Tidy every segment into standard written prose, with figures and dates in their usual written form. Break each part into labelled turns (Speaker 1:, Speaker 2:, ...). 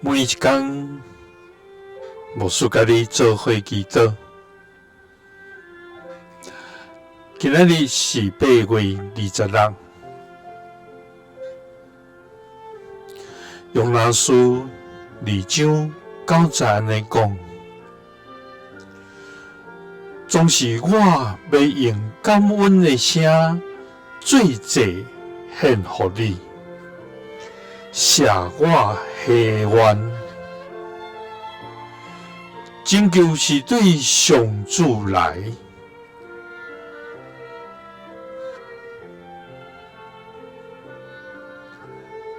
Speaker 1: 每一工，牧師佮你做伙祈禱。今仔日是8月26，約拿書2章9節按呢講：總是我欲用感恩的聲做祭獻予你。赦我下願，拯救是對上主來。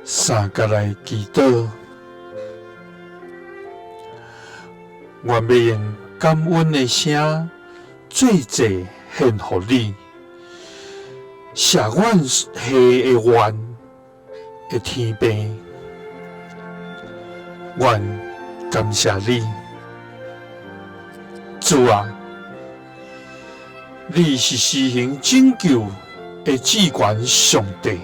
Speaker 1: 三佮來祈禱，願欲用感恩的聲做祭獻予你，赦阮下的願。的天父，阮感謝你，主啊，你是施行拯救的至懸上帝，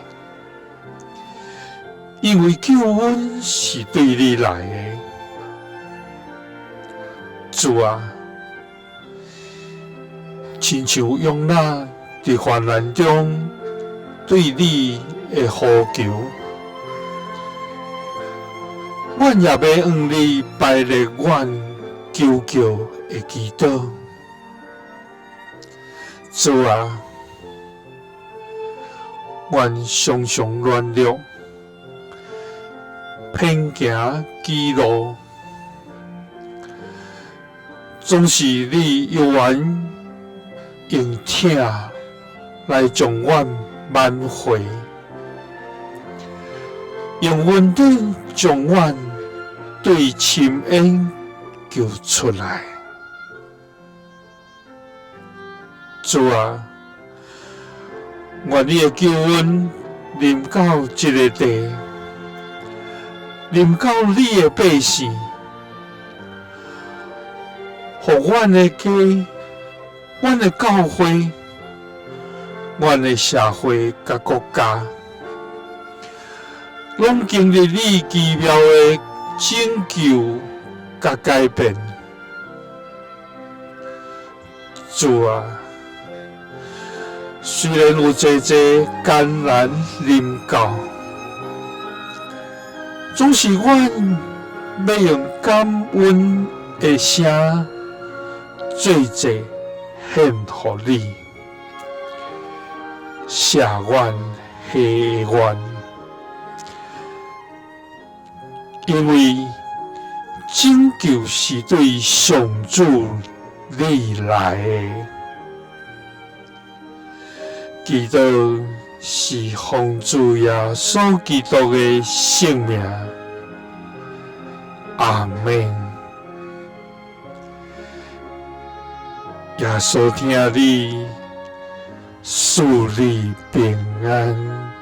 Speaker 1: 因為救恩是對你來的，主啊，親像約拿佇患難中對你的呼求，阮也欲向你排列阮求救的祈禱。主啊，阮常常軟弱，偏行己路，總是你猶原用疼來將阮挽回，用恩典將阮對深淵救出來。主啊，願你的救恩臨到這个地，臨到你的百姓，予阮的家、阮的教會、阮的社會佮國家，攏經歷你奇妙的拯救佮改變。主啊，雖然有濟濟艱難臨到，總是阮欲用感恩的聲做祭獻予你，赦阮下願，因為拯救是對上主你來的。祈禱是奉主耶穌基督的聖名，阿們。耶穌疼你，賜你平安。